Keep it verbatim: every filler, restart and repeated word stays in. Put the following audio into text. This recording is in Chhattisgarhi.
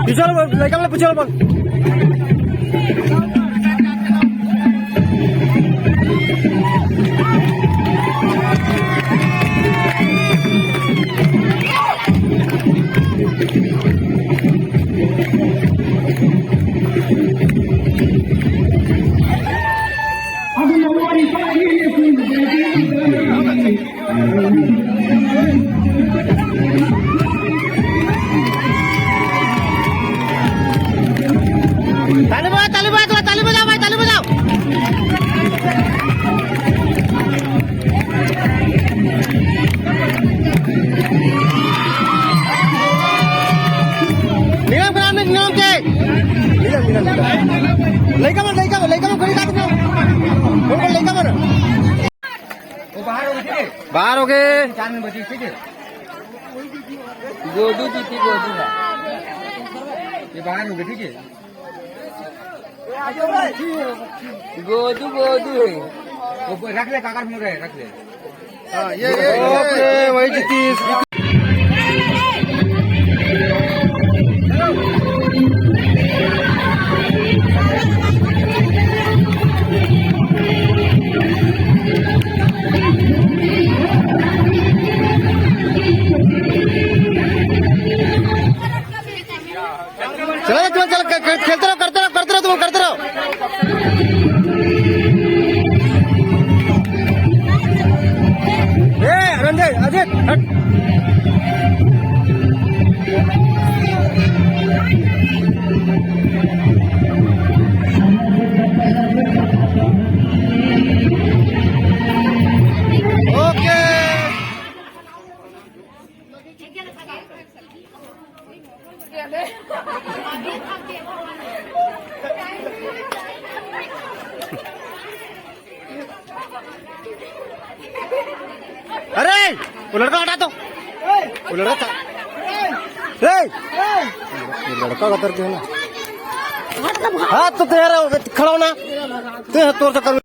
पीछे वाला बोल, लड़का वाला पीछे वाला बोल। ताली बजाओ, ताली बजाओ, ताली बजाओ भाई, ताली बजाओ। नीलम ग्राम में, नीलम के। नीलम, नीलम, नीलम। लइका मन, लइका मन, लइका मन, कोई बात नहीं। कौन, कौन लइका मन? वो बाहर हो गए, ठीक है? बाहर हो गए। चार में बची, ठीक है? गोदू जीती, गोदू है। ये बाहर हो गए, ठीक है? गोदू, गोदू है। वो रख ले, काकर मुंह रहे, रख ले। हाँ, ये, ये, ये, ये, वही जीती। चलो, चलो, चलो, खे-, खे-, खेलते रहो, करते रहो, करते रहो, तुम करते रहो। ए, रंजय, अजित, हट। ओके। अरे, वो लड़का हटा तो। वो लड़का था। ए! ये लड़का का दर्द है ना। हाथ तो तेरा खड़ा होना। ते तोर चक्कर में